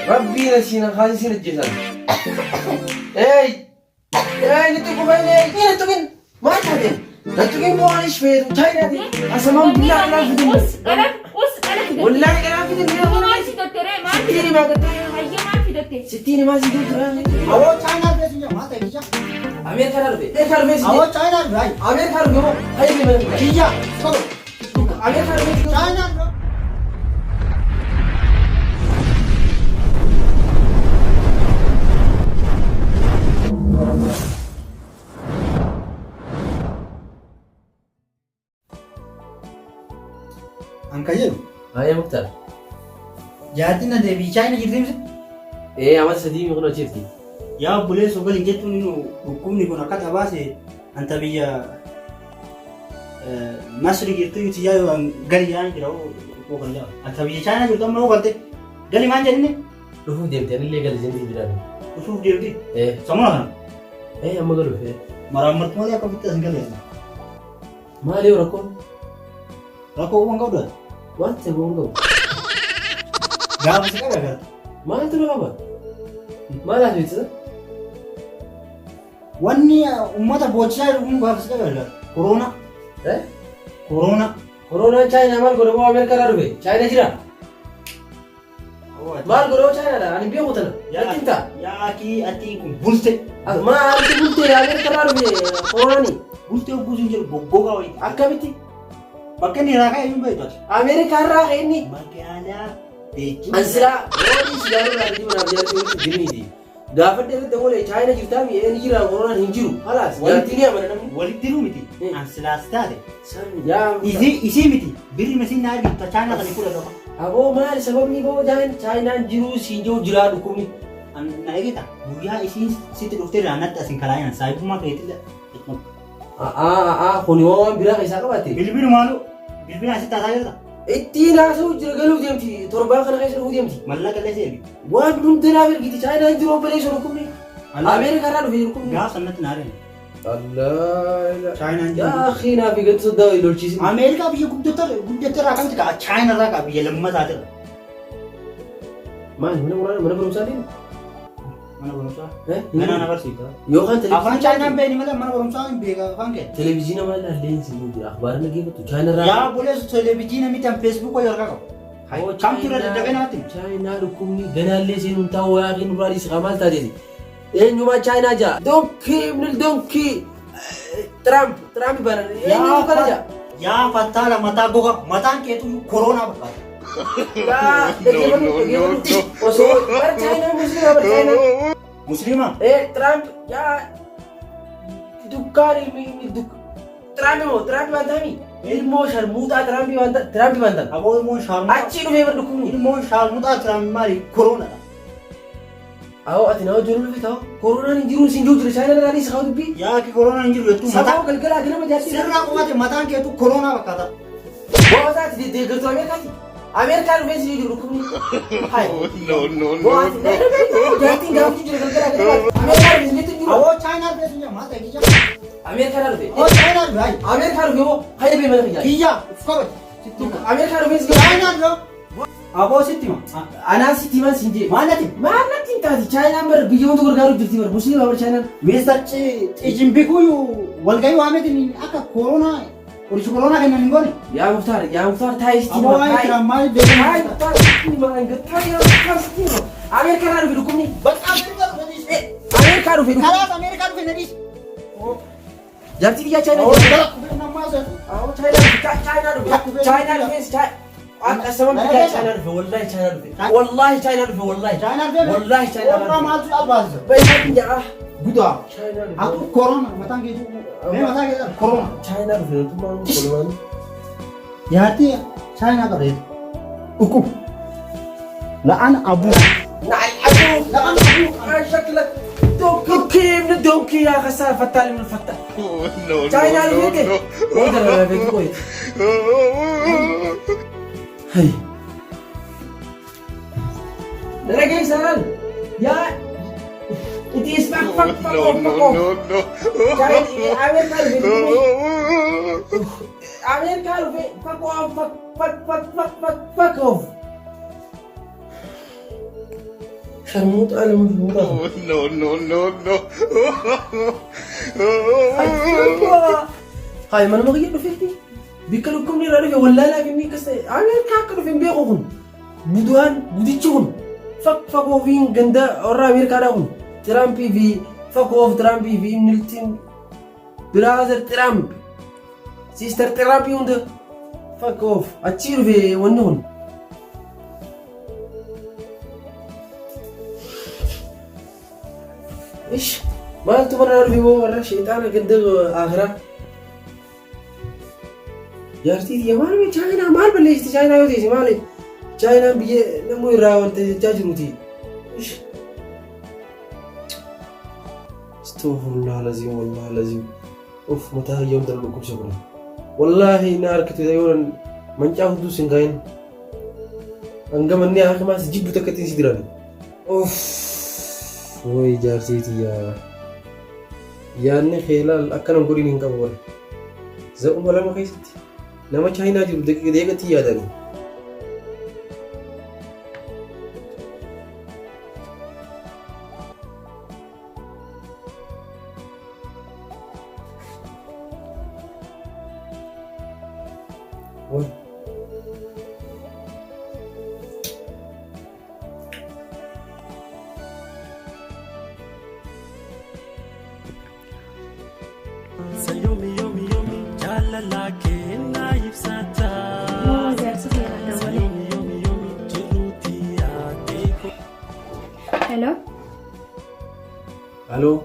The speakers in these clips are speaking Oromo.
Rabbiin asiin kaasee siin ajjeesan. Eey! Eey nutti kufeen eey! Ni tuqin! Maal taate? Na tuqin moo anis feetu chaayinaati. Asamaan billaa dhalaa fidin. Us dhala us dhala fidatte. Wallaahi dhalaa fidin. Maal fidatte ree maal Sittiin fidatte? himaa gattee. Hayya maal fidatte? Sittiin himaa si jira. Awoo Chaayinaa dhufee sin jedha maal ta'e kiyya? Ameerikaa dhufe. Ameerikaa dhufee si Awoo Chaayinaa dhufe hayi. Ameerikaa dhufe moo hayi mana dhufe. Kiyya soba. Ameerikaa dhufee si Chaayinaa dhufe. An kan jedhu Hayi Muktaar. jaartiin na deebii Chaayina jirti miti. Ee amata sadii mi kun hojjetti. Yaa obboleessoo gali hin jettuun inni dhukkubni kun akka tabaase anta biyya Masri jirtu yuti yaa yoo gali yaa jira oo kan jaa. Anta biyya Chaayinaa jirtu amma yoo galte gali maan jedhinni Dhufuuf deemte anillee gali jennee jiraan. dhufuuf deemti. Ee Samuna kana ee amma galuuf ee. maraammartu malee akka ofitti as hin galle. Maali yoo rakkoon? Rakkoo waan qabdu ati. Waan ta'e waan qabu. Gaafa si qabe agarta. Maaltu na qaba? Maal haa beeksisa? Wanni uummata boochisaa jiru kun gaafa si qabe agarta. Koroona. Eh? Koroona. Koronaan Chaayinaa maal godha moo Ameerikaa irraa dhufe? Chaayinaa jira? Maal godha moo Chaayinaadha? Ani beeku tana. Natti hin ta'a. Yaa akii atiin kun bulte. Maaltu bultee Ameerikaa irraa dhufe koronaani? Bultee hogguu siin jedhu goggogaa wayii. Akkamitti? Bakka inni irraa ka'e hin beektu ati. Ameerikaa irraa ka'e inni. Magaalaa Beejing. An silaa roodii sigaaruu irraa gadi manaaf jaartii walitti jirniiti. Gaafadhe irratti oole Chaayina jirtaa mi? Ee ni jira koronaan hin jiru. Halaas jaartii ni amana namni. Walitti diruu miti. Eh. An silaas taate. Yaa Isii isii miti. Birri masiin na argitu ta Chaayinaa sana fudha qofa. Aboo maali sababni boo Chaayinaan jiruu siin jiru jiraa dhukkubni. An na eegita. Guyyaa isiin sitti dhuftee irraa natti asin kalaayan saayibummaa keetillee. A'aa kuni waan biraa keessaa qabaate. Bilbilumaanuu bilbila asitti haasaa jirta. Ittiin haasa'u jira galuuf deemti torbaan kana keessa dhufuu deemti. Mallaqa illee si ergi. Waan hunda naaf ergiti Chaayinaan jiru obboleessa dhukkubni. Ameerikaa irraa dhufe dhukkubni. Gaafa sanatti na argina. Allah. Chaayinaan jiru. Yaa akhi naaf eegatti sodaa lolchiisin. Ameerikaa biyya guddatte irraa akkamitti ka'a? Chaayinaa irraa ka'a biyya lammataa jira. Maali mana waraana mana barumsaa deemu? Mana barumsaa. Ganaa na barsiifta. Yookaan Afaan Chaayinaan beekni malee mana barumsaa hin beeka afaan kee. Televiziina maal ilaallee hin jira. Akhbaara dhaggeeffattu Chaayinaa irraa. Yaa obboleessu televiziina miti an feesbuuka yoo harkaa qabu. Kamtu irra daddafee namatti hima? Chaayinaa dhukkubni ganaallee seenuun taa'u waa kennu irraa dhiisi maal taateeti? Eenyumaa Chaayinaa jaa? Donkii ibnil donkii Tiraamp Tiraamp baran eenyutu kana jaa? Yaa fattaala mataa goga mataan keetu koronaa fakkaata. Yaa dhaggeeffadhu dhaggeeffadhu osoo bara Chaayinaa musliimaa bara Chaayinaa. Musliima? Eh Tiraamp yaa dukkaan ilmi ilmi duk Tiraamp moo Tiraamp waan ta'ami? Ilmoo sharmuuxaa Tiraamp waan ta'an Tiraamp waan ta'an. Aboo ilmoon shaarmuxaa. Achii dhufee bara dhukkubni. Ilmoon shaarmuxaa Tiraamp maali koronaadha. Awoo ati nama jiru dhufe ta'u koronaan hin jiru siin jiru jira Chaayinaa irraa dhiisi haa dubbii. Yaa akki koronaan hin jiru jettuu Sababa mataa. galgalaa ganama jaartii. Sirraa qofate mataan keetu koronaa fakkaata. Boosaati deeggartuu Ameerikaati. Ameerikaa dhufee siin jiru dhukkubni. Hai. No, no, no, Boosaati no. jaartiin gaafachuu jira galgalaa ganama. Ameerikaa dhufee siin jettu jiru. Aboo Chaayinaa dhufee siin jira maal ta'e kiyya? Ameerikaa dhufe. Aboo Chaayinaa dhufe hayi. Ameerikaa dhufe moo hayya bee mana kiyyaa. Kiyya uf kabaji. Ameerikaa dhufee siin Chaayinaa dhufe. Aboo sitti hima. Anaa sitti himan siin jee. Maal natti? Maal natti hin taati Chaayinaan bar biyya hunda gargaaru jirti bar musliima bar Chaayinaan. Mister Cijimbiku walgahii waameetiin akka koronaa qoricha koronaa kennan hin goone. Yaa Muktaar yaa Muktaar taa'ee sitti Aboo hima waa'ee taa'ee. Tiraamp maaliif Taa'ee beekamu? Muktaar sitti hima taa'ee yaa Muktaar sitti hima. Ameerikaa irraa dhufe dhukkubni. Bakka Ameerikaa dhufe dhiisi. Ameerikaa dhufe dhukkubni. Kalaas Ameerikaa dhufe na dhiisi. Jaartii biyyaa Chaayinaa Aboo jirti. gara dhufee nammaa seetu. Awoo Chaayinaa dhufe Chaayinaa dhufe Chaayinaa dhufe Chaayinaa akka saban biyyaa Chaayinaa dhufe wallahi Chaayinaa dhufe wallahi Chaayinaa dhufe wallahi Chaayinaa dhufe. wallahi Chaayinaa Koronaa dhufe. maaltu albaasisa? Baay'ee biyyaa Gudaa. Chaayinaa dhufe. Atu koronaa mataan keetu. Mee mataa keetu koronaa. Chaayinaa dhufe namtummaan kolomaan. Jaartii Chaayinaa qabdeetu. Dhukkub. La'aan abuu. نعل أبوك نعل أبوك شكلك دونكي ابن دونكي يا خسارة فتال من الفتال No, no, China no, dhufe no. وده لا كويس هاي درجة سهل يا It is fuck fuck fuck No, off no, fuck off. no, no. China America dhufe America dhufe fuck off fuck fuck fuck fuck fuck fuck off. Sharmuuxaa lama sharmuuxaa. Oh, no, no, no, no. Hayi manuma kiyya dhufeetti. Bikka dhukkubni irraa dhufe wallaalaa fi inni akkas ta'e Ameerikaa akka dhufe hin beeku kun. Budu'aan budichi kun fagoo fi ganda warra Ameerikaadhaa kun Tiraampii fi fagoo fi Tiraampii fi inni brother Tiraamp sister Tiraampii hunda fagoof achii dhufe wanni kun. Ish maaltu mana dhufe moo warra sheexaana ganda akhiraa. Jaartii tiyya maal bee chaayinaa maal balleessiti chaayinaa yoo teesse maali chaayinaan biyya namuu irraa wanta jechaa jiruuti. Ish. Astaghfirullah lazim wallah lazim. Of mataa kiyya hunda dhukkubsa kun. Wallaahi na harkitu yoo mancaa hudduu sin kaayin. Hanga manni hakimaa si jibbu takka ittiin si dirani. Of way jaartii tiyya. Yaadni kee laal akkana godhin hin qabu bara. Za'uma lama keessatti nama chaayinaa jiru daqiiqa deeqatti yaadani. Way. Jaarsa kee dawwale. Hello. Aloo.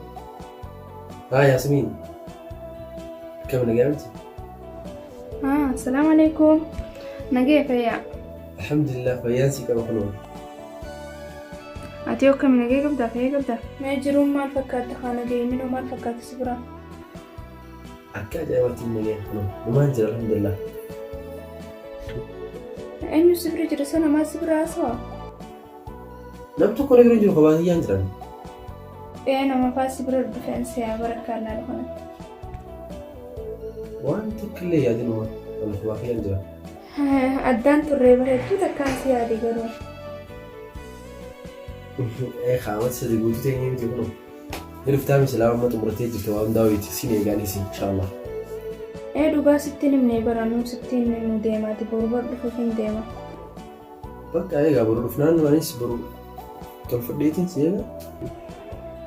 Haa Yaasmiin. Akkam nagaa miti? Ah, salaamu alaikum. Nagee fayyaa. Alhamdulillah fayyaan si qaba kunoo. Ati akkami nagee qabdaa fayyaa qabdaa? Mee jiruun maal fakkaata haa nagee minoo maal fakkaata si biraa? Akka ajaa'ibaatti nagee kunoo. Dhumaan jira alhamdulillah. Eenyu si bira jira sana maal si bira haasawaa? Nam tokko na bira jiru kophaa kiyyaan jiran. Ee nama faa si bira dhufeen siyaa barakkaa laalu kanatti. Waan tokko illee yaadinuma kan kophaa kiyyaan jira. Addaan turree bareedduu takkaan si yaade garuu. Ee qaamatti sadi guutuu teenyee miti kunoo. Ni dhuftaa misilaa amma xumuratee jirte waan daawwiti siin eegaanis inshaallah. Ee dhugaa sitti himnee baranuu sitti himnu deemaati boru bar dhufuuf hin deema. Bakka eegaa boru dhufnaan anis boru tolfadheetiin si eega.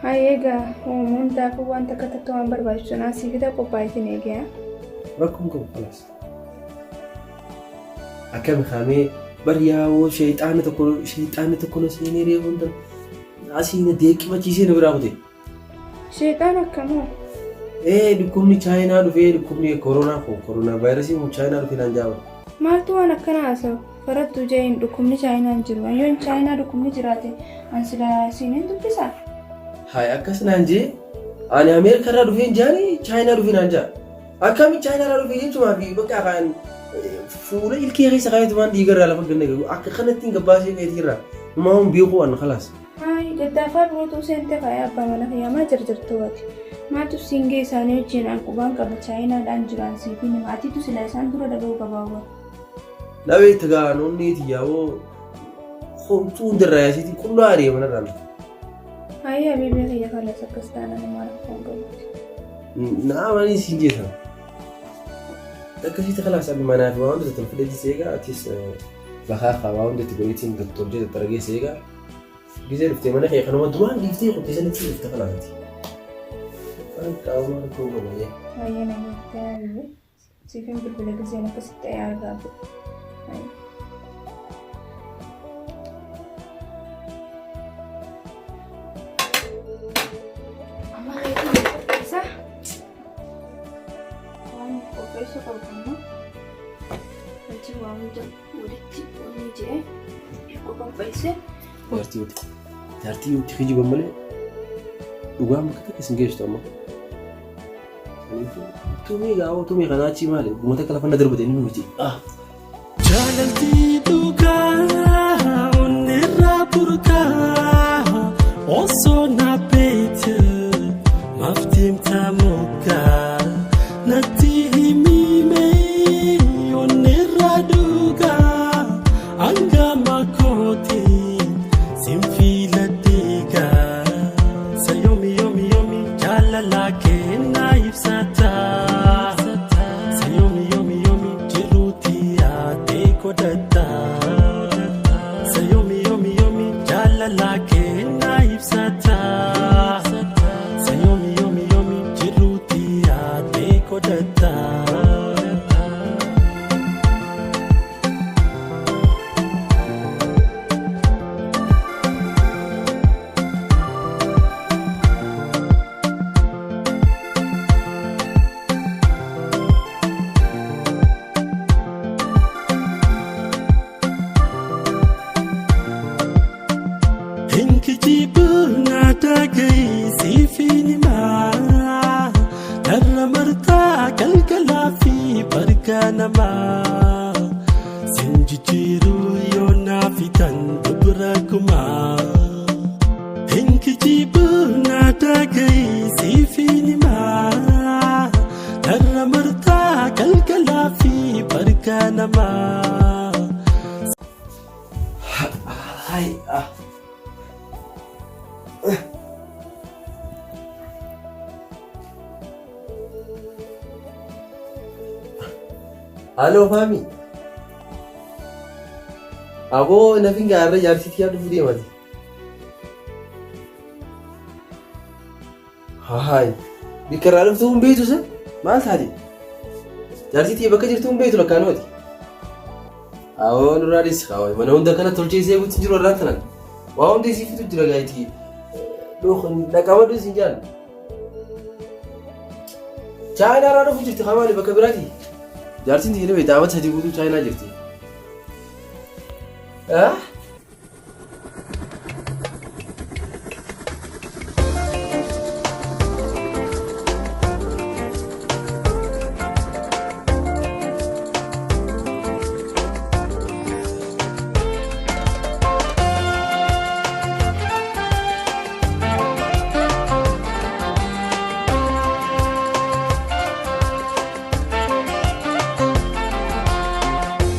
Haa eegaa uumuun daakuu waan takka takka waan barbaachisu naa sii fida qophaa'eetiin eegee. Rakkoon qabu kalaas. Akkami kaamee bar yaa'oo sheexaanni tokko sheexaanni tokko na seenee reefu hunda asii na deeqifachiisee na biraa kute. Sheexaan akkamoo? Ee dhukkubni chaayinaa dhufee dhukkubni koronaa kun koronaa vaayirasii kun chaayinaa dhufee naan jaaba. Maaltu waan akkana haasa'u? Farattuu jeen dhukkubni chaayinaa hin jiru. Yoon chaayinaa dhukkubni jiraate an silaa siin hin dubbisaa? Hayi akkas naan jee ani Ameerikaa irraa dhufee hin jaani chaayinaa dhufee naan jaa. Akkami chaayinaa irraa dhufee jechumaa fi bakka afaan fuula ilkee keessa kaayetu waan dhiiga irraa lafa ganna gahu akka kanatti hin gabbaasee keetii irraa numaa hun beekuu an kalaas. Hayi daddaafaa birootu seente faaya abbaa mana kiyyaa maa jarjartuu ati? Maaltu siin ga'e isaanii wajjin an qubaan qaba chaayinaadhaan jiraan siif hin hima atiitu sila isaan dura dhaga'uu qabaa waan. Dhabee tagaa onnee tiyyaawoo homtuu hundarraa yaasiitiin qullaa ari'e manarraan. Hayi habiibii kiyya kalas akkas taanaan maal rakkoon qabuuti. Naa manii siin jeetan. Akkasitti kalaas ani manaa fi waan hunda tolfadheetti seegaa atis bakaa kaa waan hunda itti godheetiin tolchee tattaragee seegaa. Gizee dhuftee mana kee kanuma duraan dhiiftee kuttee sanitti dhufte kalaas ati. Waan qaama rakkoo qabu. Baay'ee na jettee habiibii. Siifin bilbila gizeen akkasitti ta'e argaa bu'e. Amma reefu qopheessa. Waan qopheessuu qabu amma hojii waa hunda walitti wanni jedhee xiqqoo qopheesse. Jaartii wati. Jaartii wati kijiban malee dhugaan bakka takka isin geessitu amma. Tumii gaa'oo tumii kanaa achii maali? Guma takka lafa na darbate inni miti. Ah. Jaalalti dhugaa onnirraa burqaa osoo na beekte maaf deemta moggaa natti himime onnirraa dhugaa hanga makooti sin filadhe. Hinkijiibuu dhagahi siifin himaa. Narra martaa galgalaa fi bargaa namaa. Sin jijjiiruu yoo naaf hitan dubra kumaa. Hinkijiibuu dhagahi siifin himaa. Narra martaa galgalaa fi bargaa namaa. Hai ah. Halo Fami. Aboo nafin gaarra jaarsi tiyyaa dhufuu deemati. Haay. Bikka irraa dhuftuu hin beektu sa? Maal taate? Jaarsi tiyya bakka jirtu hin beektu lakkaanumati. Awoo nurraa dhisi kaawai mana hunda kana tolchee isee guutti jiru irraan tanan. Waa hundi isii fitu jira gaayiti. Dhaqabadhu isin jaan. Chaayinaa irraa dhufu jirti kamaali bakka biraati. Jaartiin tiyya ni beekta amata 3 guutuu chaayinaa jirti. Ah?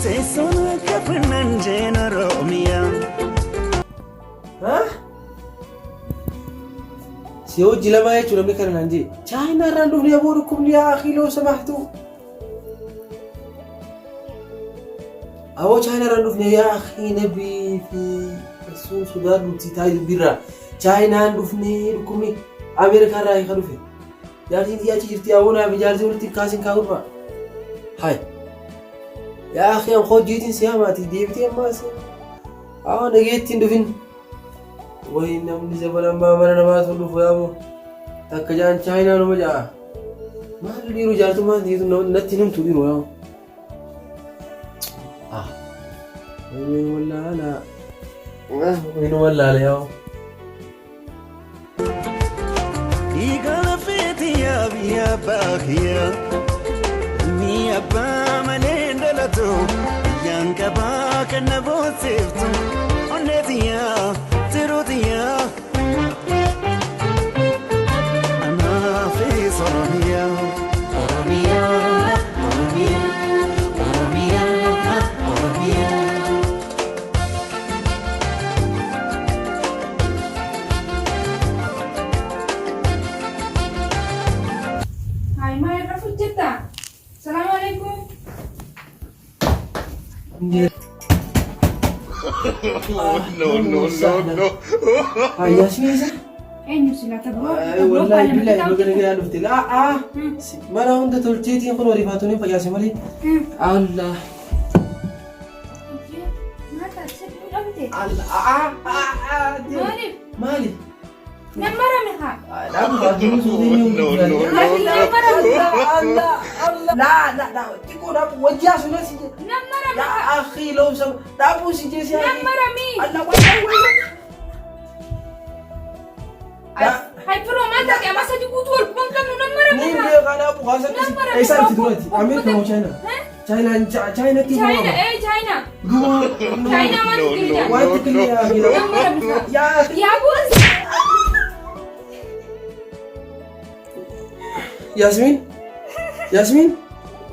Teessoon akka Fernandeen Oromiyaa. Si hojii lamaa jechuun namni kana naan jee. Chaayinaa irraan dhufne aboo dhukkubni yaa akii loo samahtu. Aboo Chaayinaa irraan dhufne yaa akii nabii fi rasuul sodaadhuuti taa'ee dubbiirraa. Chaayinaan dhufne dhukkubni Ameerikaa irraa hiika dhufe. Jaartiin tiyya achi jirti aboo naaf jaartii walitti kaasin kaa gurbaa. Hai. Yaa akii an hojiitiin si hamaati deebitee ammaas. Awwa nageetti hin dhufin. Wayi namni zamana ammaa mana namaatu dhufu yaaboo. Takka jaan chaayinaa nama ja'a. Maal dhiiroo jaartummaan dhiitu natti hin himtu dhiiroo yaaboo. Ah. Wayi wallaala. Wayi wallaala yaaboo. Dhiiga lafeeti yaa biyya abbaa kiyya. Ilmi abbaa malee hin dhalatu. Biyyaan qabaa kan na boonsiftu. Onnee tiyya tiruu tiyya. Anaafis Oromiyaa. Oromiyaa. Oromiyaa. Oromiyaa. Oromiyaa. Hayi maal irra hojjetta? Salaamu alaikum. No, no, no, no. Yaasmin isa? Eenyu silaa tabboo? Wallahi billahi baga nagaan dhufte. Laa aa mana hunda tolcheetiin kun rifaatuun facaase malee. Allah. Maal taatee dhabde? Allah. Aa aa. Maaliif? Maali? Nan marame haa. No, no, no, Nan marame. Allah Allah. Laa laa laa xiqqoo dhaabu wajjaa sunan si jedhe. Nan marame Yaa haa. akhi loo sama dhaabu si jedhe si Nan marame. Allah wallahi wallahi. Hai firoo maal taate amma sadi guutuu wal quban qabnu nan marame Ni haa. beekaa dhaabu kaasa Nan marame. Eessaa dhufti duratti? Ameerika moo Chaayinaa? Chaayinaa Chaayinaatti Chaayina ee Chaayina. Duuba. Chaayinaa maal No, itti no, jedha? Waan xiqqillee yaa akhi. Nan marame haa. Yaa akhi. Yaa boos. Yaasmin? Yaasmin?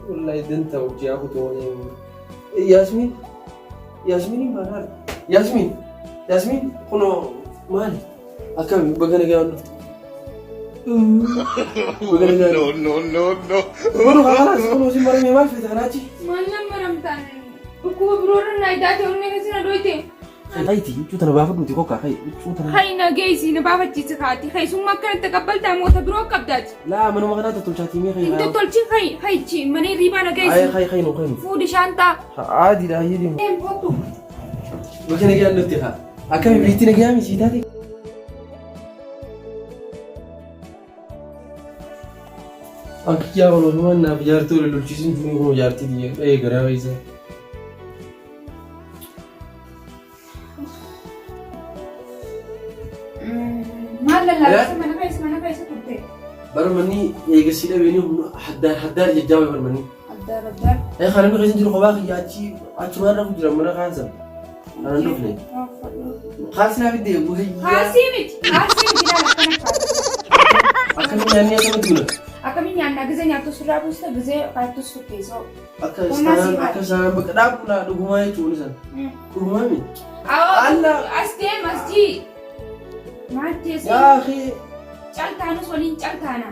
Wallahi danta hojii haa kutuu. Yaasmin? Yaasmin maal? Yaasmin? Yaasmin kunoo maali? Akkami baga nagaan dhufte. Baga nagaan No, no, no, no. Kunoo kalaas kunoo si marame maal feete kanaachi? Maal nan maramtaan? Dhukkuba biroorra naa idaate onnee keessa na dhoyte. Hayti huccuu tana baafadhuuti kokka hay huccuu tana. Hay na geessi na baafachiisi kaati. Hay summa akkanatti taqabbaltaa moota biroo qabdaati. Laa manuma kanaa tottolchaatii mee Hin hay. tottolchin hay haychi mana hirriibaa na Hay geessi. hay hay nu hay nu. Fuudhi shaantaa. Aadiidha hayyee deemu. Deem kottu. Baga nagaan dhufte haa. Akkami biitti nagaa miti taate? Akki yaa kun osumaan naaf jaartii wal lolchiisin tuni kun jaartii tiyya dhahee garaa keessa. Maal lallaafisa mana keessa mana keessa turte. Bara manni eegasii dhabeenii haddaar haddaar jajjaaba bara manni. Addaar addaar. Ee kana mi keessa jiru kophaa kiyya achi achumaan rafu jira mana kaansa. Kana hin dhufne. Kaasii naa fidde wayyaa. Kaasii miti. Kaasii miti laala akkana kaasa. Akkamiin nyaannee akkamitti bula? Akkamiin nyaannaa gizee nyaattu sirraa buusta gizee kaattus fukkeessoo. Akka Humnaa isaan si akka isaan bakka dhaabu laa dhugumaa jechuun isaan. Dhugumaa mi? Awoo Alla. as deem as jii. Maal teessee Yaa akhi caltaanus waliin caltaana.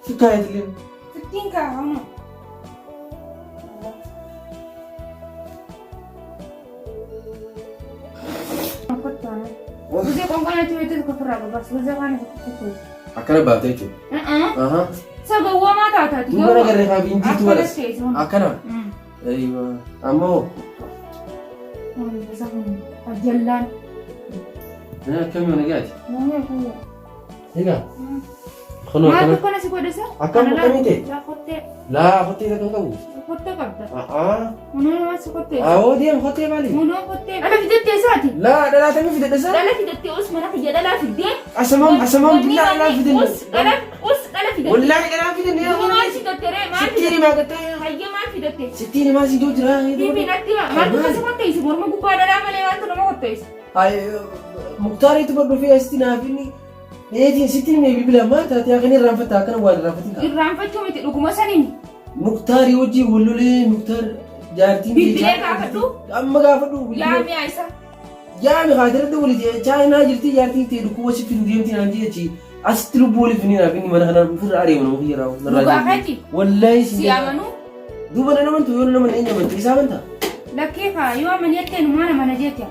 fikkaa itilleen. Fittiin kaa hono. Gizee qoonqoo nyaachuu beektu tokko ofirraa babaas. Gizee waan isa tokko. Akkana baatee jechuudha. Aha. Sagawwamaa taataati. Duuba nagarree kaa biintiitu Akkana baras. teessoo. Akkana. Aywa. Ammoo Jallaan. akkamii mana gaati? Egaa. Kunoo Maal akkana. tokko si godhisa? Akkam akkamii ta'e? Laa kottee. Laa kottee takka hin qabu. Kottee qabda. A'aa. Kunoo waan si kottee. Awoo deem kottee maali? Kunoo kottee. Dhala fidattee isaati. Laa dhalaatamii fidadhe isaa? Dhala fidattee us mana kiyya dhalaa fiddee. Asamam asamam billaa dhalaa fidanne. Us dhala us dhala fidattee. Wallaahi dhalaa fidanne. Duuba maal fidatte ree maal Sittiin fidatte? himaa gattee. Hayya maal fidatte? Sittiin himaa si jira. Himi natti hima. Maaltu si kotteessi? Morma gubbaa dhalaa malee maaltu nama kotteessi? Muktaariitu bar dhufee asitti naaf inni dheetiin sittiin himee bilbila maal taatee akka inni irraanfatta akkana waan irraanfatin ta'a. Irraanfachuu miti dhuguma saniin. Muktaarii wajjin wallolee Muktaar jaartiin Bilbilee gaafadhu. Amma gaafadhu Yaa bilbilee. mi'a isa. Yaami haatirratti walitti chaayinaa jirti jaartiin ta'e dhukkuba si fiduu deemti naan jechi asitti lubbuu waliif ni naaf inni mana kana ofirra adeema nama kiyya raawwu. Dhugaa keeti. Wallaahi si Si amanuu. Duuba na amantu yoo nama eenyu amantu isaa amantaa? Lakkee kaa yoo amanii jetteen maal amana jecha.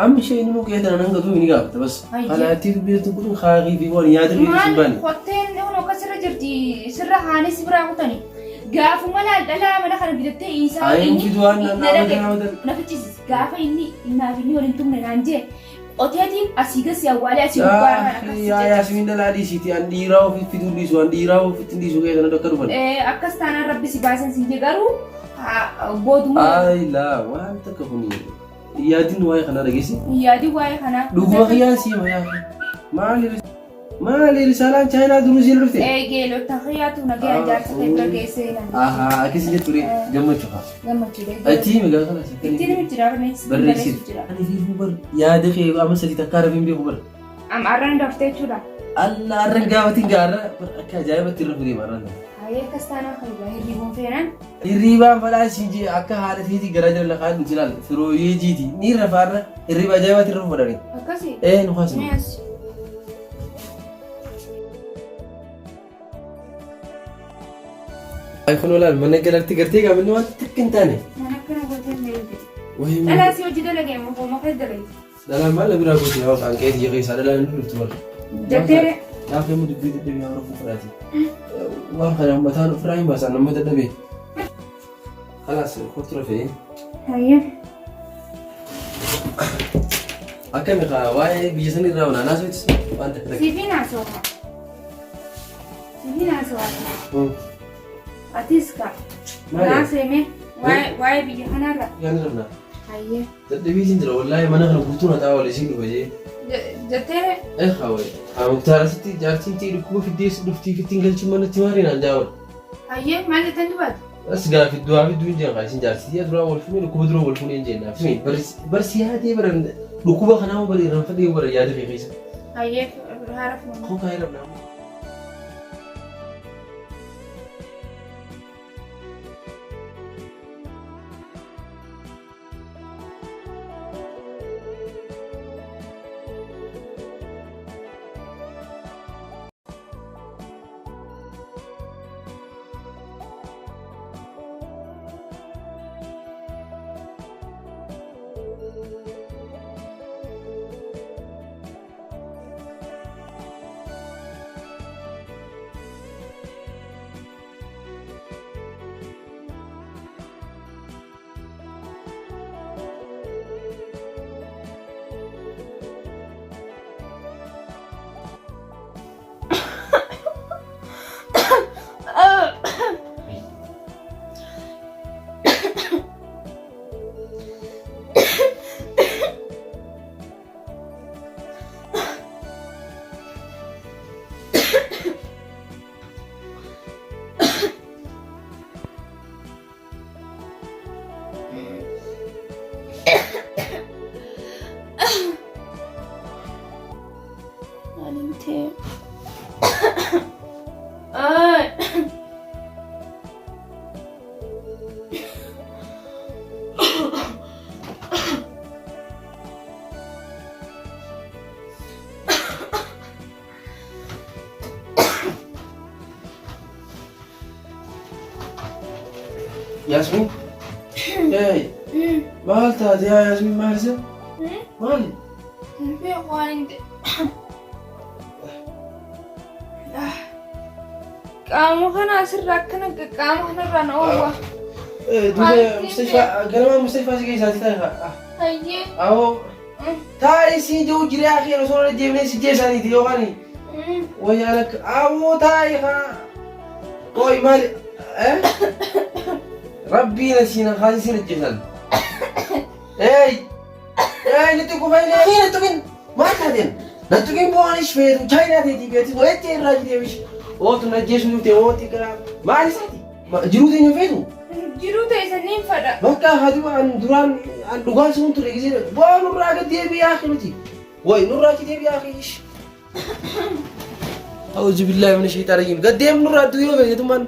Amma ishee inni mukkee tana nan gatuu ni gaafata bas. Ayye. Kanaatti dubbiin kun haaqii fi waan nyaata fi hin Maal baane. kotteen kun akkasirra jirti sirra haanis biraa kutani. Gaafuma laal dhalaa mana kana bitattee isaa Ayi fidu waan na nama dhagaye. nama nama. Na fichisiis gaafa inni naaf inni waliin tumne naan jee qoteetiin asii gasi awwaalee asii gubbaa irraan akkas Yaa jecha. Yaasmiin dhalaa dhiisiiti an dhiiraa ofiif fiduu dhiisu an dhiiraa ofitti dhiisu kee kana akka dhufan. Akkas taanaan rabbi si baasan sin jee garuu booduma Ayi laa waan takka kuni yaadin waa'ee kanaa dhageessi. yaadii waa'ee kanaa. Dhuguma kiyyaan siima yaa. Maali maali risaalaan chaayinaa duruu siin dhufte? Eegee lolta kiyyaatu nagaya jaarsa kee bira geessee naan. Ahaa akkasii jetture gammachuu haa. Gammachuu. Itti himi gaafa kana Ittiin himi jira barreessi. Barreessi. Jira. Ani fiifuu bar yaada kee amma sadii takkaa rafiin beeku bar. Amma arraan daftee jechuudha. Alla arran gaafatiin gaarra bar akka ajaa'ibatti irra fuudhee marran. Hayyee akkas taanaan kan egaa hirribuun feenaan. Hirriibaan fadhaa siin jee akka haadha teetii garaa jala laqaa hin jilaal firooyee jiiti ni irra faarra hirriba ajaa'ibatti irra fuudhani. Akkasii. Ee nu kaasinu. Mee as. Ay kun olaal mana galatti gartee gaafanni waan takka hin taane. Mana akkana gootee meelte. Wayii Dhalaa si hojii dalagee moo hooma kee dalagee? Dhalaan maal biraa gooti yaa qaanqee tiyya keessaa dhalaan hin dhuftu bara. Jetteere. Gaafa immoo dubbii dadhabee yaa rafuu fudhaati. Waan kana mataan ofirraa hin baasan nama dadhabee. Kalaas kottu rafee. Hayyee. Akkami kaa waa'ee biyya sanii irraa onaa naasoo waan takka takka. Siifin haasawaa. Siifin haasawaa. Atis ka. Maali? Naaseeme waa'ee biyya kanarra. Yaani rafnaa. Hayyee. Dadhabiitiin jira wallaahi mana kana guutuu na taa'aa wal isiin dhufa jee. Jetteere. Eh haa wayi. Haa muktaar asitti jaartiin ta'e dhukkuba fiddee dhuftii fittiin galchuun manatti maariin aan jaawal. Hayyee maal jettan dubaati? As gaafi du'aa fi du'in jeen kaasin jaarsi duraa wal fuunee dhukkuba dura wal fuunee jeen naaf. Barsi yaadee baran dhukkuba kanaa bari irraanfadhee bara yaada kee keessa. Hayyee haara fuunee. Koo kaayee rabnaa. taatee. Ay. Yaasmin? Hey, maal taate yaa Yaasmin maal isa? Maali? Hin beeku waan hin ta'e. Qaama kana asirraa akkana qaama kanarraa na oowwa. Duuba mustashfaa ganama mustashfaa si keessaati taa'e haa. Hayyee. Awoo taa'ee si jiru jiraa kee osoo irra deemnee si jeesaniiti yookaan wayyaa lakka awoo taa'ee haa. Qoy maali? Rabbiin asiin haasi sin ajjeesan. Eey! Eey nuti kufayne na tuqin maal taateen? Na tuqin bu'aan ish feetu chaayinaa teetii beetis wayitti irraa jitee bish. Ootu na jeesu dhufte ooti gara maal isaati? Jiruu teenya feetu? Jiruu ta'e saniin fadha. Bakka hadu an duraan an dhugaa sun ture gisee bu'aa nurraa gad deebi'ee akhi nuti. Way nurraa achi deebi'ee akhi ish. A'uuzu billaahi mina shayxaan rajiim. Gad deem nurraa adduu yoo feetummaan.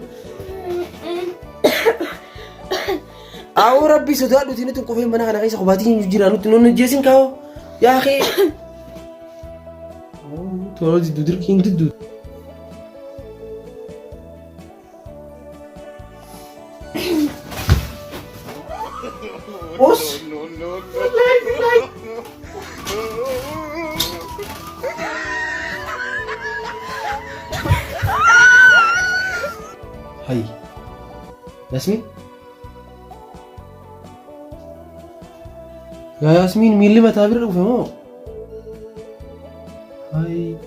Awoo rabbii sodaadhuuti nuti qofee mana kana keessa qobaatii hin jira nuti nun ajjeesin kaa'oo. Yaa kee. Tola diddu dirqiin diddu. Us. No, no, no. Hay. Yasmin? Yaa Yasmin miilli mataa bira dhufe moo? Hay.